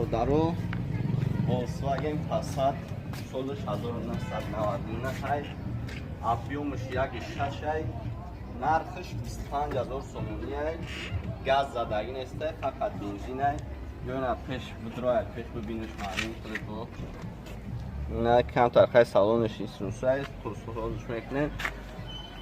Бародаро, Volkswagen Passat соли 1999, объёмаш 1,6, нархаш 25 000 сомонӣ, газ задагӣ нестай, фақат бензинай. Ёна пеш бидроя, пеш бибиниш маълум худато. Ина камтар хай салонаш исусай, турсозш мекунем.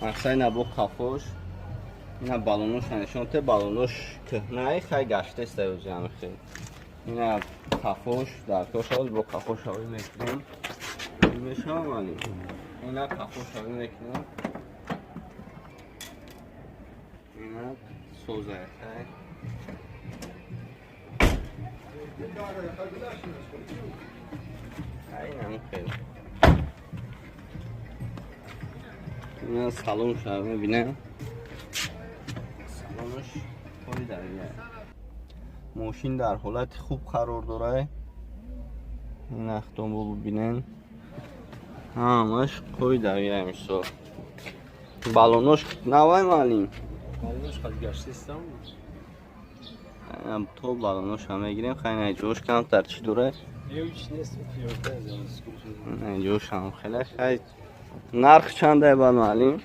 Мақсад ина бо қафош, ина балонош нишон те, балонош кӯҳнай, хай гаштестай ӯзи ҳами хел. Ина қафош дар кошавоз бо қафош ҳавӣ мекунем. Мешавам али. Ина қафош ҳавӣ мекунем. Ина созай хай. Ина хел. Ина салон шав мебинем. Салонаш холи дар мошин дар ҳолати хуб қарор дорад. Ин ахтон бубинен. Ҳамаш қой дар мисол. Балонош навай маълим. Балонош қад гаштистам. То балонош ҳам мегирем. Хай на ҷош камтар чӣ дорад? На ҷош ҳам хеле хай. Нарх чандай ба маълим?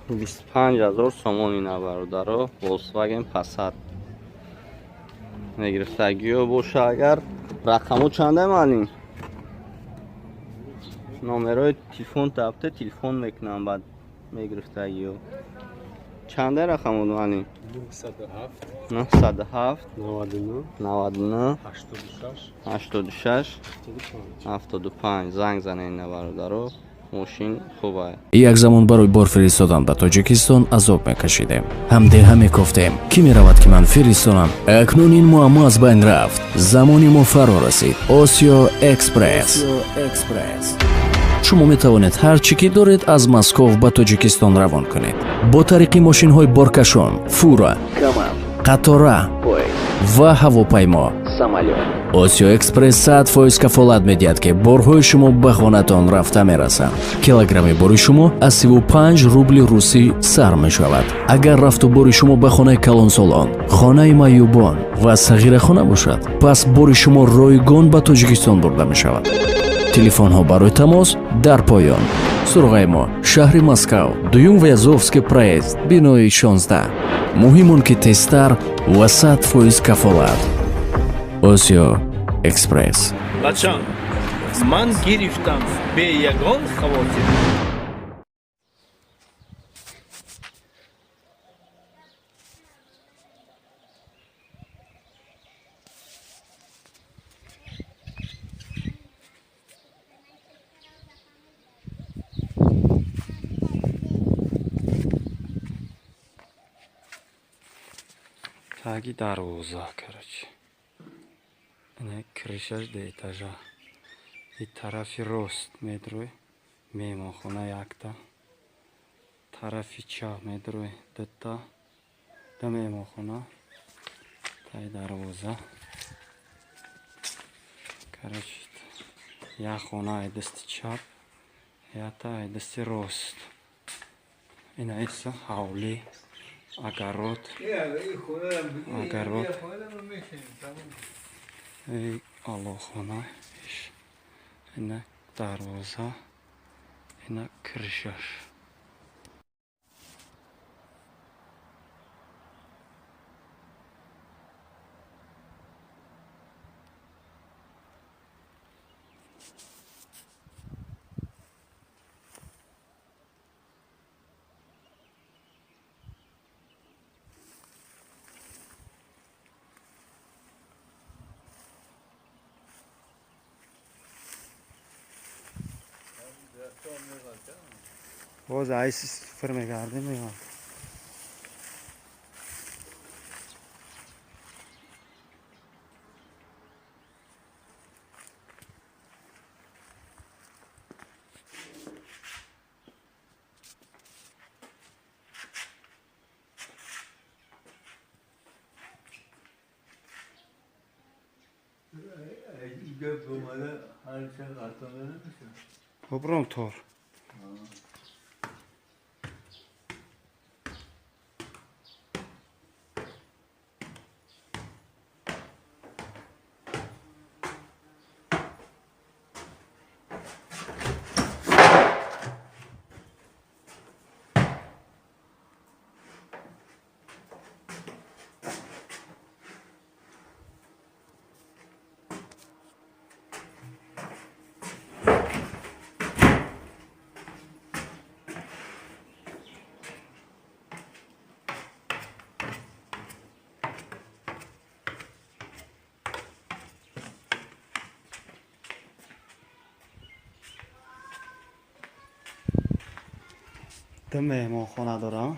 25 000 сомон ина бародаро, Volkswagen Passat. Мегирифтагиё боша агар рақамо чандай маълим? Номерои телефон табте телефон мекунам баъд мегирифтагиё. Чандай рақамо маълим? 907 907 99 99 86 86 75. 75 занг занед ина бародаро. Мошин хуб аст. Як замон барои бор фиристодан ба Тоҷикистон азоб мекашидем, ҳамдеҳа мекофтем, кӣ меравад, ки ман фиристонам. Акнун ин муаммо аз байн рафт. Замони мо фаро расид. Осиё Экспресс. Шумо метавонед ҳар чӣ ки доред, аз Москов ба Тоҷикистон равон кунед бо тариқи мошинҳои боркашон, фура, қатора ва ҳавопаймо. Осиё Экспресс 100% кафолат медиҳад, ки борҳои шумо ба хонатон рафта мерасанд. Килограмми бори шумо аз 35 рубли русӣ сар мешавад. Агар рафту бори шумо ба хонаи калонсолон, хонаи маъюбон ва сағирахона бошад, пас бори шумо ройгон ба Тоҷикистон бурда мешавад. Телефонҳо барои тамос дар поён. Суроғаи мо: шаҳри Москав, Дуюм Вязовский проезд, бинои 16. Муҳим он ки тезтар ва 100% кафолат. Осиё Экспресс. Бачам, ман гирифтам бе ягон хавотир. Таги дарвоза, короче. Ина крышаш дуэтажа. И тарафи рост медрӯй меҳмонхона якта. Тарафи чап медрӯй дута. Ду меҳмонхона. Таи дарвоза. Короче, як хона ай дасти чап, якта ай дасти рост. Ина иса ҳавлӣ, огород. Огород. Эй аллохона. Ина дарвоза. Ина крышаш. Боз айс фир мегардем меёд. Хубром тор. Ду меҳмонхона дорам.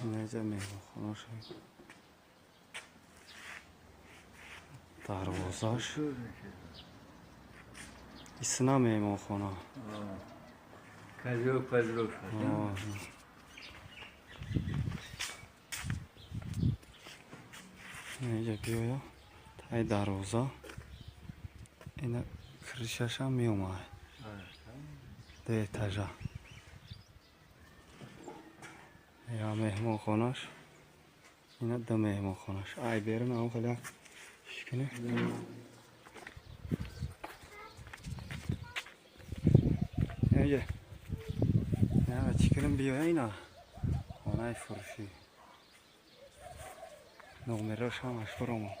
Инаҷа меҳмонхонаша. Дарвозаш. Исна меҳмонхона. Козёл подрос. Инаҷа биёя. Тай дарвоза. Ина крышашам меомад. Ду этажа. Я меҳмонхонаш. Ина ду меҳмонхонаш. Ай берун ам хеле шикне. Инаҷа. Я чӣ кунем биёя ина. Хонаи фурӯшӣ. Номерош ҳамаш фуромад.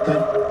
Ten.